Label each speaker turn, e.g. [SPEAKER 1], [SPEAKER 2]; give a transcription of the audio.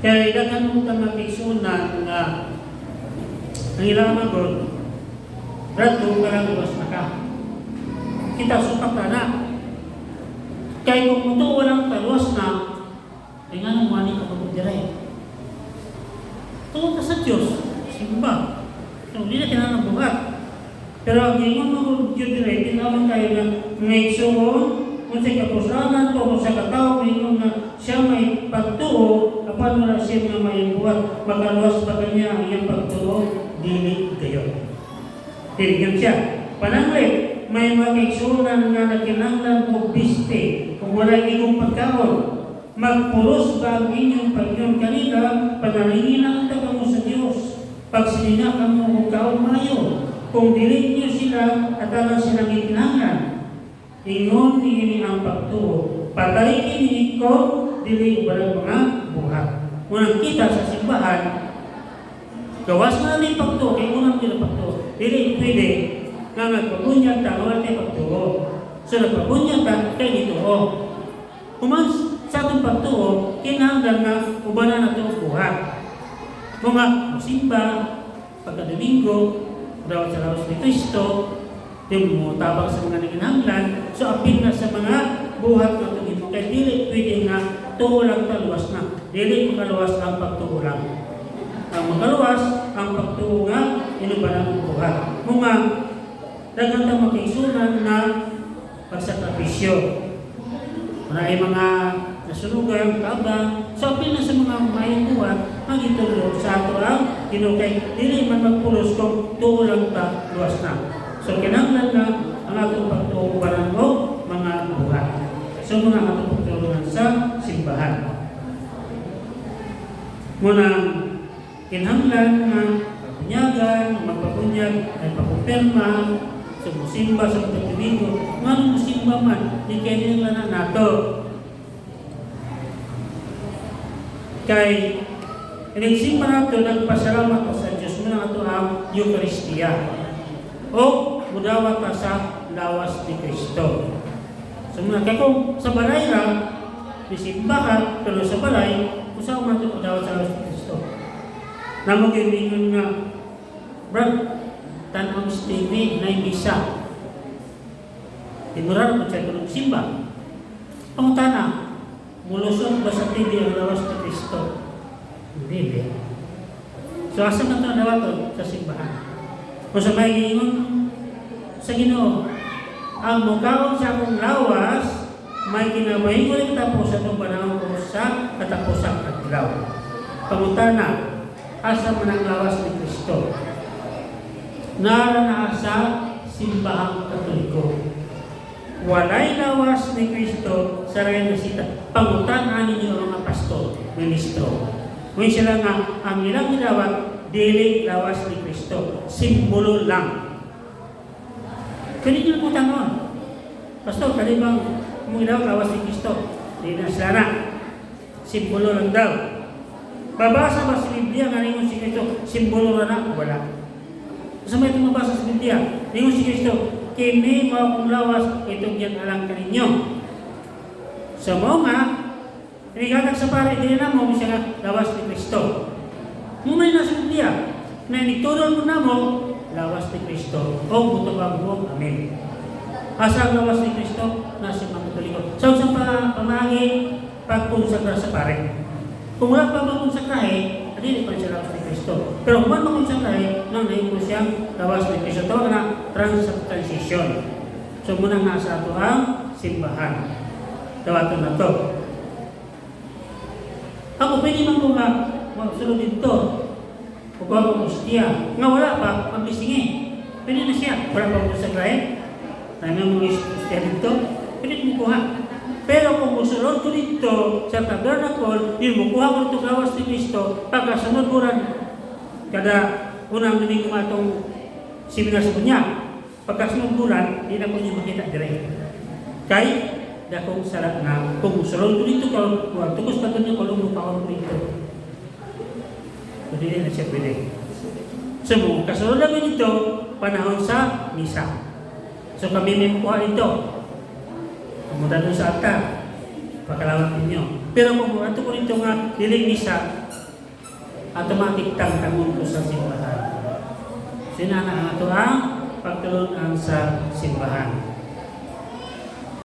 [SPEAKER 1] Kaya daghan mo ta makaigsuonan nga ang ilang magod, "Brad, tuo ka lang, luwas na ka." Kita sukat na na. Kaya kung mutuo lang ta, luwas na, ay nga nang mani ka pag dire. Tuo ta sa Diyos, simba. So, hindi na kinahanglan buhat. Pero ang ingon mo gyud dire, tinawag tayo nga mga igsoon, kung sa kapuslanan ko, kung sa katao, ingon nga siya may pagtuo, apan wala siya nga may buhat, makaluwas pa kanya ang iyang pagtuo? Dili gayon. Dili gyud siya. Pananglit, may mga kaigsuonan nga nakinahanglan og biste, kung wala igong pagkaon. Magpulos ba ang inyong pag-ingon kanila, "Panalangin ang kamo sa Dios"? Pagsilinga kamo og kaon maayo. Kung dili niyo sila atagan silang gikinahanglan. Ingon niini ang pagtuo, patay kini kung dili walang mga buhat. Unang kita sa simbahan, gawas na namin pagtuo, kay unang kita pagtuo. Dili pwede nga nagpabunyag ta, wala tayo pagtuo. So nagpabunyag ta, kay gituo. Human sa atong pagtuo, kinahanglan nga ubanan nato ang buhat. Mga musimba, pagka-Domingo, dawat sa lawas ni Kristo, yung mo tabang sa mga nanginahanglan, so apil na sa mga buhat na itong imo. Kaya dili pwede nga tuo lang ta, luwas na. Dili makaluwas ang pagtuo lang. Ang makaluwas, ang pagtuo nga inuban ang buhat. Mga daghan ta makaigsuonan na pagsakripisyo. Wala ay mga nasunugan, tabang. So, apil na sa mga maayong buhat, ang gitudlo sa ato ang Ginoo kay dili man magpulos kung tuo lang ta, luwas na. So, kinahanglan na ang atong pagtuo ubanan og mga buhat. So, mga atong pagtulungan sa simbahan. Munang kinahanglan nga pagbunyagan, magpabunyag, ay pakumpirma, sa musimba sa matag Domingo, ngano musimba man, di kaya na nato. Kay inigsimba nato, nagpasalamat ta sa Diyos mo na ato ang Eucharistia. O mudawat ta sa lawas ni Kristo. So mga kay kung sa balay ra, disimba ka, pero sa balay, usa man ito mudawat sa lawas ni Kristo. Namo kay mingon nga, "Brad, tan-aw sa TV na misa." Timurar mo siya tulong simba. Pangutana, mulusot ba sa TV ang lawas ni Kristo? Hindi, hindi. So asa man ito nawaton? Sa simbahan. Kung sa may giingon sa Ginoo, "Ang mukaon sa akong lawas, may kinabuhi ko katapusan ng panahon ko sa katapusang adlaw." Pangutana, asa man ang lawas ni Kristo? Nara na sa Simbahang Katoliko. Walay lawas ni Kristo sa Real Nasita. Pangutana ninyo ang mga pastor, ministro. Kung sila nga, ang ilang gidawat, dili lawas ni Kristo. Simbolo lang. Pwede nyo po tanong. "Pastor, kani bang mong gidawat lawas ni Kristo?" Di na sila na. Simbolo lang daw. Babasa ba sa Biblia nga ningon si Kristo, simbolo ra na? Wala. Sa may tumabasa sa Biblia, ningon si Kristo, "Kini mao akong lawas, itugyan alang kaninyo." So mao nga, inigatag sa pare, dili na mo, siya nga lawas ni Kristo. Mumay na sa Biblia, na inigtudol mo na mo, lawas ni Kristo, o mutubag mo, amen. Asa ang lawas ni Kristo? Nasa mga Katoliko. Sa usang pa, pamaagi, pagkonsagra sa pare. Kung wala pa makonsagrahe, dili pa siya lawas ni Kristo. Pero kung man makonsagrahe, nang nahimo siyang lawas ni Kristo. Tawag na transubstantiation. So muna nasa ato ang simbahan. Tawaton na to. Ako, pwede man ko nga magsulod dito. Kung ako hostia. Nga wala pa, pagbisingi. Pwede na siya. Wala pa konsagrahe. Tayo mga hostia dito. Pwede mo kuha. Pero kung musulod ko dito sa tabernacle, di mo kuha ko dito lawas ni Kristo, pagkasunod ko rin, kada unang Domingo atong seminar sa bunya, pagkasunod ko rin, di na ko niyo makita dire. Kay, dakong sala na, kung musulod ko dito, kung tukos ka niyo, kung mukaon ko dito. So, di na siya pwede. So, mo, kasunod lang dito, panahon sa misa. So, kami may makuha dito. Pumunta doon sa altar, pakalawat ninyo. Pero kung ato ko dito nga dili misa, Automatic tangtangon ko sa simbahan. Sinana ang ato ang pagtulunan sa simbahan.